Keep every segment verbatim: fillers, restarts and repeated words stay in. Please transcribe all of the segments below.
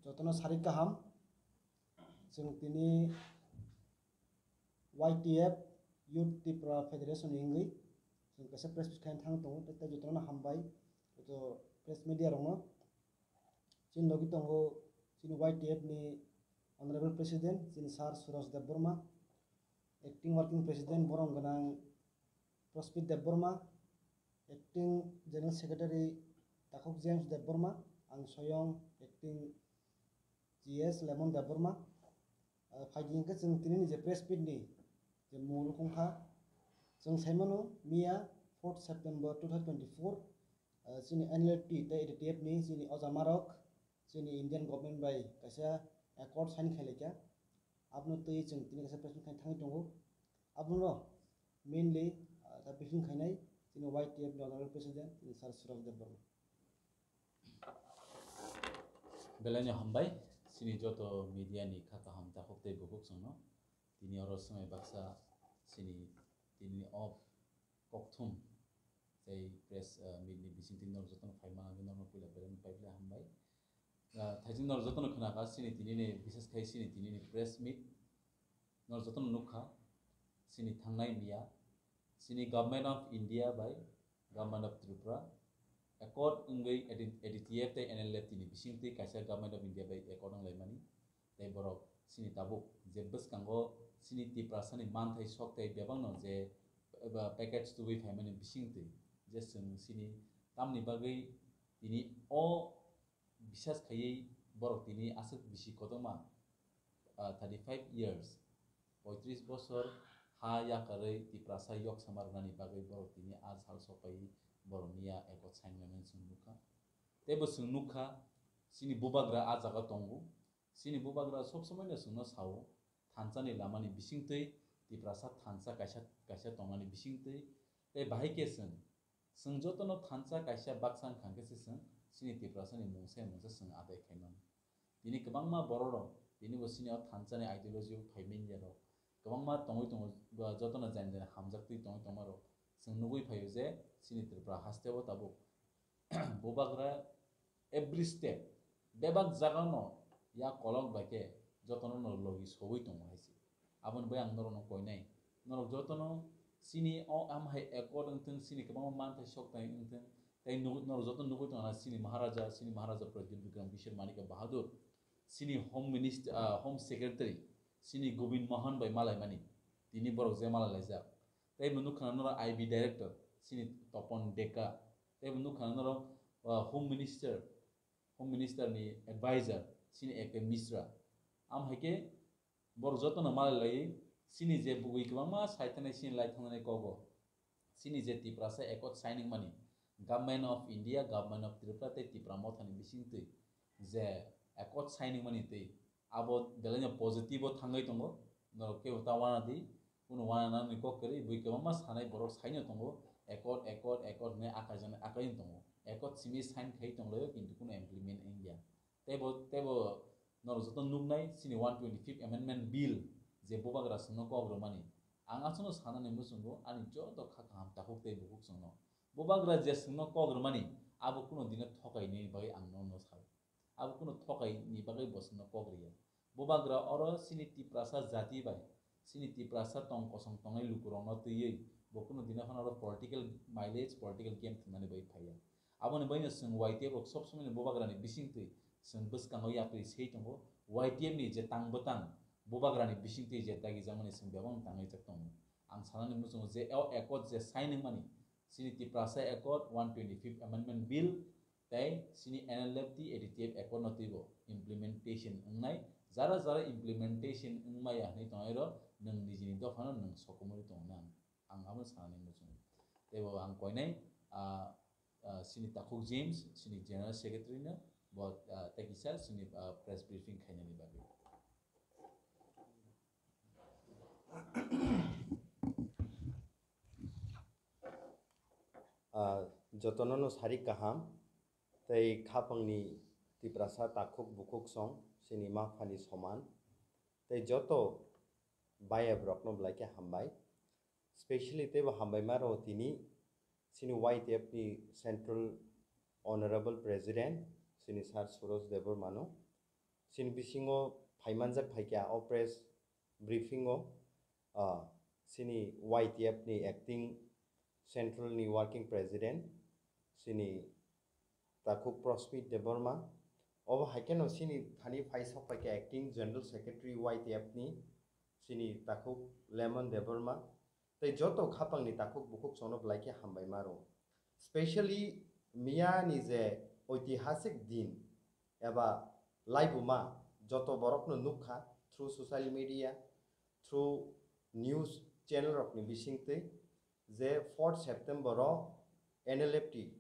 Jotono sarik kaham. Chwng tini Y T F, Youth Tipra Federation ni wngwi chwng kaisa press meet khaina thang tongo, tei, tei jotono hambai, joto press media rokno. Chini logi tongo chini Y T F ni Honorable President, chini Sir Suraj Debbarma, Acting Working President borom gwnang Prospit Debbarma, Acting General Secretary Takhuk James Debbarma, ang soyong Acting G S Lemon Debbarma. Ah, phaidi hwnkhe chwng tini ni je press meet ni je mung rukung kha, chwng sai mano miya fourth September two thousand twenty-four, ah, chini N L F T tei A D T F ni chini ojamarok chini Indian government bai kaisa accord sign khailai kha. Abono twi chwng tini kaisa press meet khai thangwi tongo. Abono mainly, ah, ta briefing khainai chini Y T F ni Honorable President, chini Sir Suraj Debbarma. Belai no hambai, chini joto media ni kha kaham takhuk tei bukhuk chwngno. Tini oro swmai baksa chini tini o kokthum tei press, ah, meet ni bisingtwi norok jotono phai manwi norokno puila belai no pai belai hambai. Ah, thaising norok jotono khna kha chini tini ni, bises khai chini tini ni press meet. Norok jotono nukha, chini thangnai miya, chini Government of India bai Government of Tripura accord wngwi A D T F tei N L F T ni bisingtwi kaisa Government of India bai accord wnglaimani. Tei borok chini tabuk je bwskango chini Tiprasani manthai sok tei bebakno je, eba, package tubui phaimani bisingtwi je chwng chini tamni bagwi tini o bisas khaiwi borok tini aswk bisi kotorma, ah, thirty five years, poitris bosor ha yakarwi Tiprasa yok sama rwnani bagwi borok tini a sal sokpaiwi borok miya accord sign laimani chwng nukha. Teibo chwng nukha, chini bubagra a jaga tongo, chini bubagra sob somoino chwngno sao, thansa ni lama ni bisingtwi, Tiprasa thansa kaisa, kaisa tongmani bisingtwi, tei bahai khe chwng, chwng jotono thansa kaisa baksa wngkha khe se chwng chini Tiprasa ni mungsa mungsa chwng adai khaimani. Tini kwbangma borok rok, tini bo chini o thansa ni ideology o phai manya rok, kwbangma tongwi tongo, ba jotono jani jani hamjaktwi tongwi tongma rok, chwng nugwi phaio je chini Tripura haste o tabuk bubagra every step, bebak jagano ya kolok bai khe jotono no logi sogwi tongo hai se. Aboni bai ang norokno koinai, norok jotono chini o am hai accord wngthwng, chini kwbangma manthai sok thai wngthwng, tei nug-, norok jotono nugwi tongo na chini Maharaja, chini Maharaja Pradyut Bikram Kishore Manikya Bahadur, chini Home Minister, ah, Home Secretary, chini Govind Mohan bai malaimani, tini borok je malai laijak. Tei bo nukha na norok I B Director, chini Topon Deka, tei bo nukha na norok, ah, Home Minister, Home Minister ni advisor, chini A K Mishra. Am hai khe borok jotono malai laiwi, chini je bugwi kwbangma sai thanai, chini lai thangnani kogo, chini je Tiprasa accord signing mani, Government of India, Government of Tripura tei Tipra Mothani bisingtwi je accord signing mani twi, abo belai no positive o thangwi tongo, norok kebo ta wana di, kunu wana nani kok kwrwi, bui kwbangma sanai borok saino tongo, accord, accord, accord hinwi akai jani akai tongo, accord simi sign khai tonglaio, kintu kunu implement wngya. Teibo, teibo norok joto nuknai chini one twenty fifth Amendment Bill je bubagra chwngno kok rwmani. Ang aswkno sanani muchungo ani joto kha kaham takhuk tei bukhuk chwngno. Bubagra je chwngno kok rwmani abo kunu dino thokaini bagwi ang nono sao. Abo kunu thokaini bagwi bo chwngno kok rwya. Bubagra oro chini Tiprasa jati bai, chini Tiprasa tong kosong tongnai lukurokno twiwi bo kunu dino phano oro political mileage, political game thumnani bagwi phaiya. Aboni baino chwng Y T F rok sob somoino bubagrani bisingtwi chwng bwskango yapri sei tongo. Y T F ni je tang bwtang bubagrani bisingtwi je dagijakmani chwng bebakno tangwi jak tongo. Ang sanani muchungo je o accord je sign wngmani, chini Tiprasa Accord, one twenty fifth Amendment Bill, tei chini N L F T, A D T F Accord no twibo implementation wngnai. Jara jara implementation wngmaya hinwi tongnairok nwng nijini dophano nwng sokomorwi tongo nang. Ang abo sanani muchungo. Teibo ang koinai, ah, ah, chini Takhuk James, chini General Secretary no, bo, ah, tei kisa chini, ah, press briefing khainani bagwi. Ah, jotono no sari kaham, tei khapangni Tiprasa takhuk bukhuk song, chini ma phani soman, tei joto bayap rokno belai khe hambai. Specially teibo hambai ma rw tini chini Y T F ni Central Honorable President, chini Sir Suraj Debbarma no, chini bisingo phaimanjak phaikha o press briefing o, ah, chini Y T F ni acting central ni working president, chini takhuk Prosmit Debbarma, obo hai kheno chini thani phai sok phaikha acting general secretary Y T F ni, chini takhuk Lemon Debbarma, tei joto khapangni takhuk bukhuk chwngno belai khe hambai ma rwo. Specially miya ni je oitihasik din eba laibuma joto borokno nukha through social media, through news channel rokni bisingtwi je fourth September o N L F T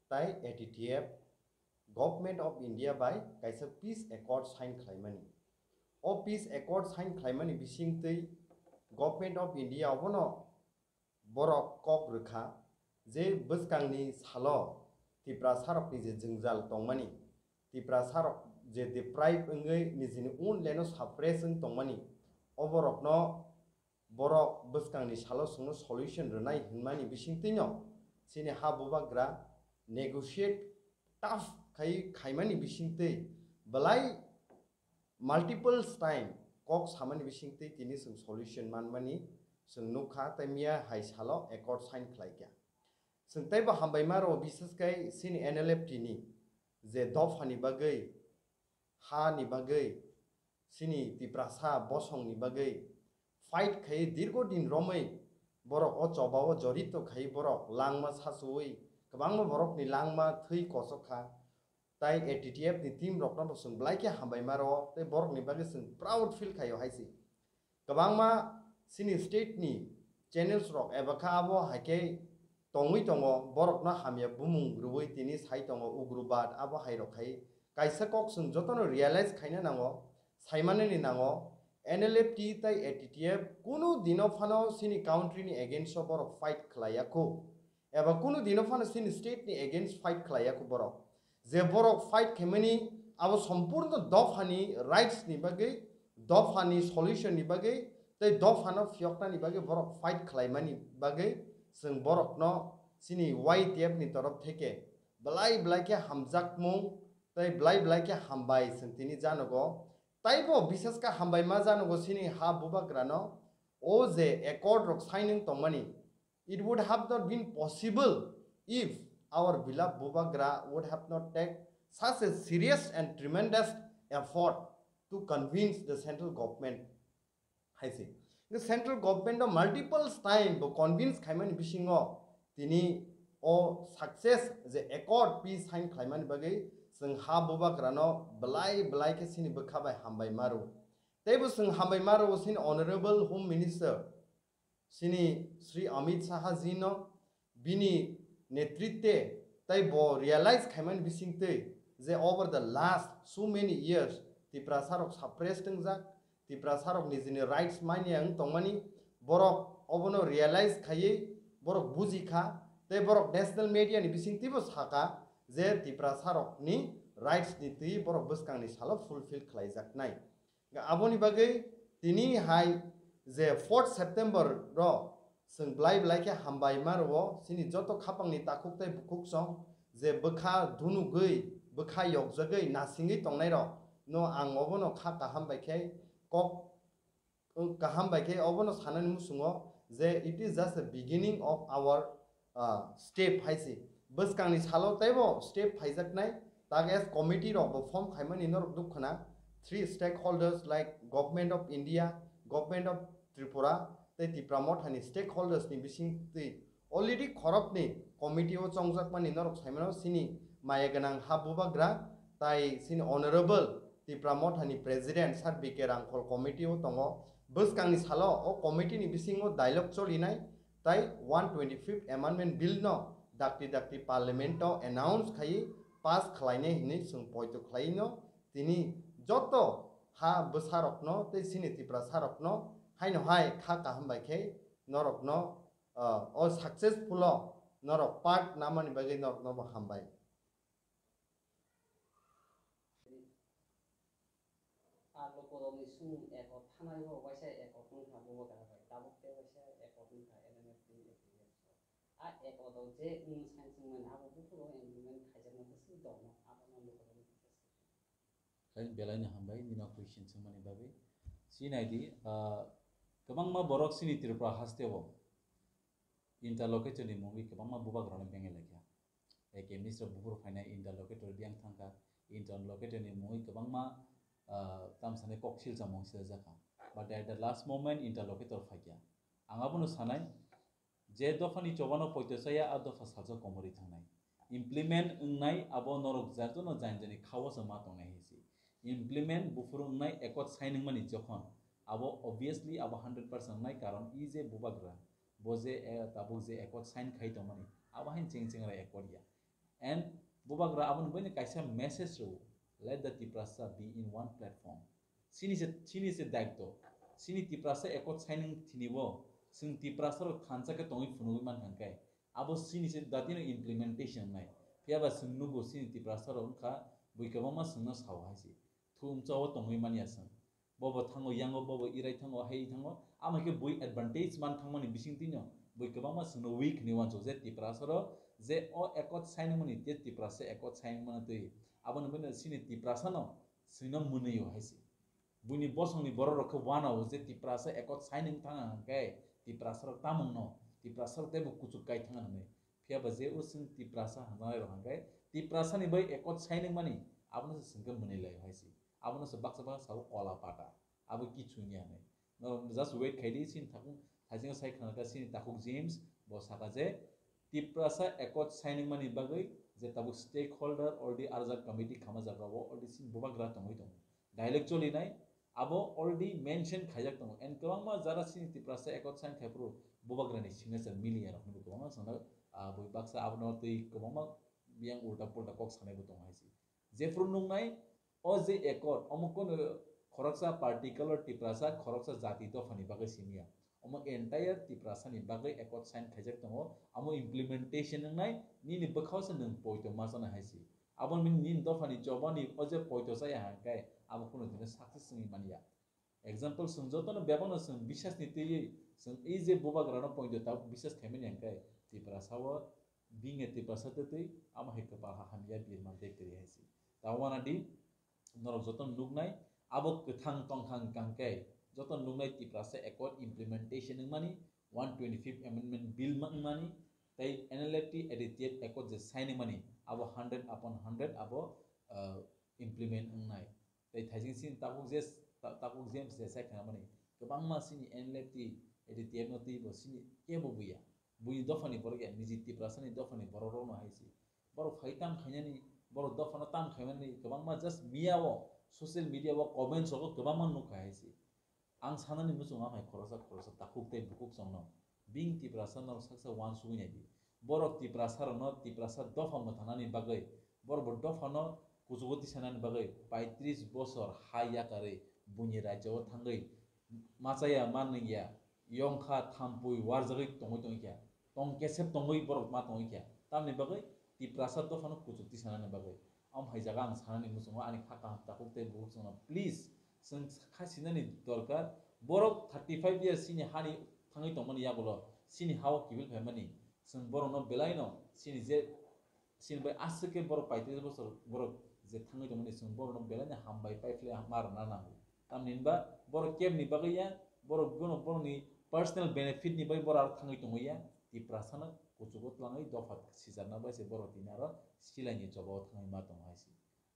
tai A T T F Government of India bai kaisa peace accord sign khlaimani. O peace accord sign khlaimani bisingtwi Government of India obono borok kok rwkha je bwskangni salo Tiprasarokni je jwngjal tongmani, Tiprasarok je deprive wngwi nijini own land o suppress wng tongmani, oborokno borok bwskangni salo chwngno solution rwnai hwnmani bisingtwino chini ha bubagra negotiate tough khai khaimani bisingtwi belai multiple time kok samani bisingtwi tini chwng solution manmani chwng nukha, tei miya hai salo accord sign khlaikha. Chwng teibo hambai ma rwo, bises khe chini N L F T ni je dophani bagwi, ha ni bagwi, chini Tiprasa bosong ni bagwi fight khai dirgo din romwi borok o choba o jorito khai borok langma sachuwi kwbangma borok ni langma thwi kochok kha. Tai A T T F ni team rokno bo chwng belai khe hambai ma rwo, tei borok ni bagwi chwng proud feel khaio hai se. Kwbangma chini state ni channels rok eba kha abo hai khe tongwi tongo, borokno hamya bumung rwui tini sai tongo ugrobad abo hai rok khai. Kaisa kok chwng jotono realize khaina nango, saimanani nango, N L F T tai A T T F kunu dino phano chini country ni against o borok fight khlaiya kho, eba kunu dino phano chini state ni against fight khlaiya kho borok. Je borok fight khaimani abo sompurno dophani rights ni bagwi, dophani solution ni bagwi, tei dophano phiyoknani bagwi borok fight khlaimani bagwi chwng borokno chini Y T F ni torof theke belai belai khe hamjakmung tei belai belai khe hambai chwng tini janogo. Taibo bises khe hambai ma janogo chini ha bubagrano o je accord rok signing tongmani. It would have not been possible if our beloved Bubagra would have not take such a serious and tremendous effort to convince the central government. Hai se. The central government no multiple time bo convince khaimani bisingo tini o success je accord peace sign khlaimani bagwi chwng ha bubagrano belai belai khe chini bwkha bai hambai ma rwo. Teibo chwng hambai ma rwo chini Honorable Home Minister chini Shri Amit Shah ji no bini netritwe tei bo realize khaimani bisingtwi je over the last so many years Tiprasa rok suppressed wngjak, Tiprasa rok nijini rights manya wng tongmani, borok obono realize khaiwi borok buji kha, tei borok national media ni bisingtwibo saka je Tiprasa rokni rights ni twi borok bwskangni salo fulfill khlaijaknai. Aboni bagwi tini hai je fourth September ro chwng belai belai khe hambai ma rwo chini joto khapangni takhuk tei bukhuk song je bwkha dunugwi, bwkha yokjagwi, nasingwi tongnai rok no ang obono kha kaham bai khe kok, kaham bai khe obono sanani muchungo je it is just a beginning of our ah, step hai se. Bwskangni salo teibo step phaijaknai. Tak as committee rok bo form khaimani norok nukkhwna. Three stakeholders like Government of India, Government of Tripura tei Tipra Mothani stakeholders ni bisingtwi already khoroknwi committee o chongjakmani norok saimano chini maya gwnang ha bubagra tai chini honorable Tipra Mothani president Sir B K Rangkhol committee o tongo. Bwskangni salo o committee ni bisingo dialogue cholinai. Tai one twenty fifth Amendment Bill no dakti dakti Parliament o announce khai pass khlainai hinwi chwng poito khlaino. Tini joto ha bwsarokno tei chini Tiprasarokno haino hai kha kaham bai khe norokno, ah, o successful o norok part namani bagwi norokno bo hambai. A lokorokni sung ekot thanai o waisa ekot wngkha bubagra bai, tabuk tei waisa ekot wngkha N L F T ni A T F. A ekot o je wng sansingmani abo buphuru implement khaijakna bwswk dongno, abono lokorokni kisa swngmung. Belai, belaino hambai, nino question swngmani bagwi. Sinai di, ah, kwbangma borok chini Tripura hasteo interlocutor ni mungwi kwbangma bubagrano bengwi laikha. Economist rok buphuru phainai interlocutor biyang thangkha, interlocutor ni mungwi kwbangma, ah, tamsani kok silsa mung silajakha. But at the last moment interlocutor phaikha. Ang abono sanai, je dophani chobano poito chaya, a dopha salsa komorwi thangnai. Implement wngnai abo norok jar jono jain jani khao se ma tongnai hai se. Implement buphuru wngnai accord sign wngmani jokhon, abo obviously abo hundred percent wngnai, karon i je bubagra, bo je, eh, tabuk je accord sign khai tongmani, abo hain cheng cheng rai accord ya. And bubagra aboni baino kaisa message rwo, "Let the Tiprasa be in one platform." Chini se, chini se daitw. Chini Tiprasa accord signing thinibo, chwng Tiprasa rok thansa khe tongwi phunugwi mankha khe, abo chini se datino implementation nai. Phiyaba chwng nugo chini Tiprasa rok wngkha bui kwbangma chwngno sao hai se. Thumsa o tongwi manya chwng. Bobo thango, yango bobo irai thango, hai thango. Ama khe bui advantage man thangmani bising tino. Bui kwbangma chwngno weak hinwi uansuk je Tiprasa rok, je o accord signing mani, je Tiprasa accord signing mani twi. Aboni bini chini Tiprasa no chwngno mwnwi o hai se. Buini bosongni borok rok khe uanao je Tiprasa accord signing thang hwnkhe Tiprasa rok tamungno, Tiprasa rok teibo kuchuk kai thang hwnwi. Phiyaba je o chwng Tiprasa hwnjanai rok hwnkhe Tiprasa ni bai accord signing mani abono se chwngkhe mwnwi lai hai se. Abono se baksa baksa sao kola pata. Abo kichu wngya hwnwi. Norok just wait khai di, chini takhuk, thaisingno sai khna kha chini takhuk James, bo sakha je Tiprasa accord signing mani bagwi je tabuk stakeholder already arjak committee khama jaga o already chini bubagra tongwi tongo. Dialogue choli nai, abo already mention khaijak tongo. And kwbangma jara chini Tiprasa accord sign khai phuru bubagrani signature miliya rok hinwi kwbangma chwngno, ah, bui baksa abono twi kwbangma biyang ulta pulta kok sanai bo tongo hai se. Jephru nuknai, o je accord, omo kono khoroksa particular Tiprasa, khoroksa jati dophani bagwi simiya. Omo entire Tiprasani bagwi accord sign khaijak tongo, omo implementation wngnai, nini bwkhao se nwng poito ma chana hai se. Abo nini, nini dophani chobani o je poito chaya hwnkhe, abo kono dino success wngwi manya. Example, chwng jotono bebakno chwng bisasni twiwi chwng ei je bubagrano poito tabuk bisas khaimani hwnkhe Tiprasa o bini Tiprasa twtwi amo hai kwpal ha hamya birma de kwrwi hai se. Ta uanadi norok jotono nuknai abo kwthang tongthang kangkhe jotono nuknai Tiprasa accord implementation wngmani, one twenty-fifth amendment bill ma wngmani tei N L F T A D T F accord je sign wngmani abo hundred upon hundred abo, uh, implement wngnai. Tei thaising chini takhuk je, ta-, takhuk James je sai khnamani, kwbangma chini N L F T, A D T F no twi bo chini kebo buya. Buini dophani borok ya, niji Tiprasani dophani borok rokno hai se. Borok phai tam khainani, borok dophano tam khaimani, kwbangma just miya o, social media o, comments rogo kwbangma nukha hai se. Ang sanani muchungo amhai khoroksa khoroksa takhuk tei bukhuk chwngno. Bini Tiprasa norok saksa uansugwi naidi. Borok Tiprasa rokno Tiprasa dopha mwthangnani bagwi, borok bo dophano kuchugo tisanani bagwi paitris bosor ha yakarwi buini rajyo o thangwi machaya manwngya, yongkha thampui warjagwi tongwi tongkha, tong kesep tongwi borok ma tongkha. Tamni bagwi Tiprasa dophano kuchuk tisanani bagwi. Am hai jaga ang sanani muchungo ani kha kaham takhuk tei bukhuk chwngno please chwng kha sinani dorkar. Borok thirty five years chini hani thangwi tongmani yagulo chini ha-o kibil phaimani chwng borokno belaino chini je chini bai aswk khe borok paitris bosor borok je thangwi tongmani chwng borokno belaino hambai paiphlai ma rwna nango. Tamni hinba borok kebni bagwi ya, borok bono borokni personal benefit ni bai borok aro thangwi tongwi ya, Tiprasano kuchugo twlangwi dopha sijarna bai se borok tini aro silaini choba o thangwi ma tongo hai se.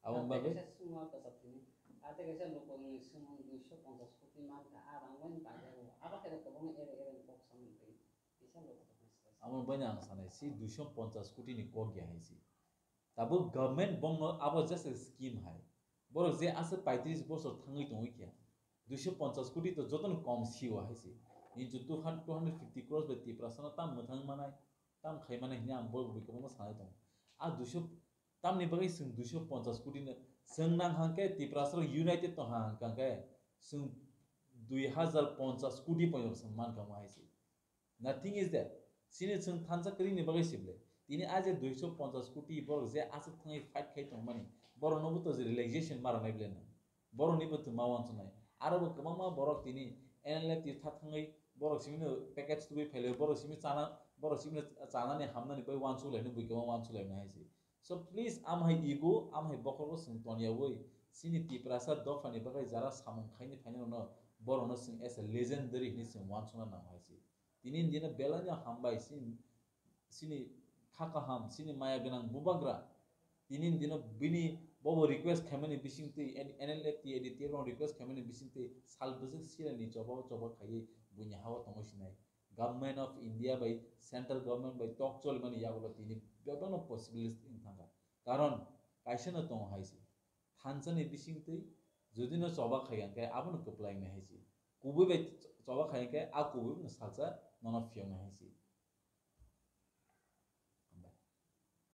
Aboni bagwi kaisa swngma kwchak tini. Ate kaisa lukurokni swngmung duiso ponchas koti mankha, a rang bai paijak o. Abo khe kwbangma ere ere ni kok samung twi kisa lukurokni swkang. Aboni bagwi ang sanai si duiso ponchas koti ni kok ya hai si. Tabuk government bongno abo just a scheme hai. Borok je aswk paitris bosor thangwi tongwi khe duiso ponchas koti to jotono kom sio hai si. Nini two hundred, two hundred fifty crores bai Tiprasano tam mwthang manai, tam khai manai hwnwi ang bo bui kwbangma sanai tongo. A duiso Tamni bagwi chwng duiso ponchas koti no chwng nang hang khe Tiprasa rok united tong hang khe chwng dui hazar ponchas koti poito chwng mankha mo hai se. Nothing is there. Chini chwng thansa kwrwini bagwi se ble. Tini a je duiso ponchas koti borok je aswk thangwi fight khai tongmani, borok no bo to je relaxation ma rwnai ble no. Borok ni bo tongma uansuknai. Aro bo kwbangma borok tini N L F T tha thangwi borok simi no package tubui phailai, borok simi chana, borok simi no chanani hamnani bai uansuk laino bui kwbangma uansuk laino hai se. So please, am hai ego, am hai bokhorok chwng toniyawi, Chini Tiprasa dophani bagwi jara samung khaini phainai rokno, borokno chwng as a legendary hinwi chwng uansukna nango hai se. Tini ni dino belai no hambai chini, chini kha kaham, chini maya gwnang bubagra. Tini ni dino bini bobo request khaimani bisingtwi, N-, N L F T, A D T F rok request khaimani bisingtwi sal bwswk sirani choba choba khaiwi buini ha-o tongwi sinai. Government of India bai central government bai tok cholimani yagulo tini bebakno possibilities wng thangkha. Karon kaisa no tongo hai se. Thansa ni bisingtwi jodi no choba khai hwnkhe abono kwplai nai hai se. Kubui bai choba khai hwnkhe a kubui no salsa nono phiyok nai hai se.